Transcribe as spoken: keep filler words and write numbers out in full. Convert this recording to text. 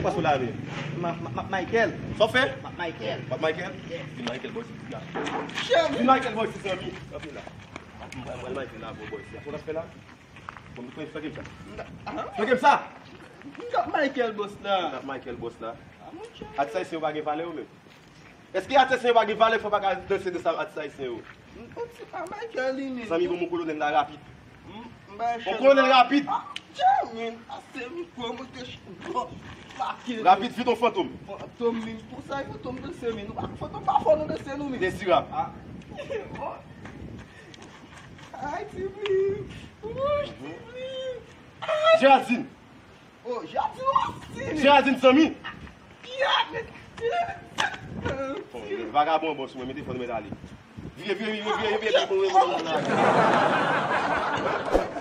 Pase w la menm. M ap, m ap, m ap Michael. Sa w fè? M ap Michael. W ap Michael? Yes. Vin Michael bò isi la. Vin Michael bò isi, zanmi. Kanpe la. Mwen, mwen Michael la, bon bò isi. Sa w ap fè la? Bon, mwen flanke m sa. Flanke m sa! M t ap Michael bòs la. M t ap Michael bòs la. Atis ayisyen yo pa gen valè yo menm. Èske atis ayisyen yo pa gen valè, fò pa ka danse danse atis ayisyen yo? M, m se pa Michael li menm. Zanmi, bon, mon kolonèl la rapid. M, m bay chèn. Mon kolonèl rapid. Ah, Jermaine, ase mikwo, mwen te ch-, bon, pa ke. Rapid, vit on fantom. Fantom, min, pou sa, fantom danse, min. Ou pa, fantom pa fò nan danse, nou, min. Dezirab. Ah. Bon. Ay, ti Blim. Wouch, ti Blim. Ay. Géraldine. Oh, Géraldine Rossi. Géraldine, zanmi. Bon, vagabon, bon, sou mwen, mete fò nou mete ale. Vire, vire, vire, vire, vire, vire, vire, vire, vire.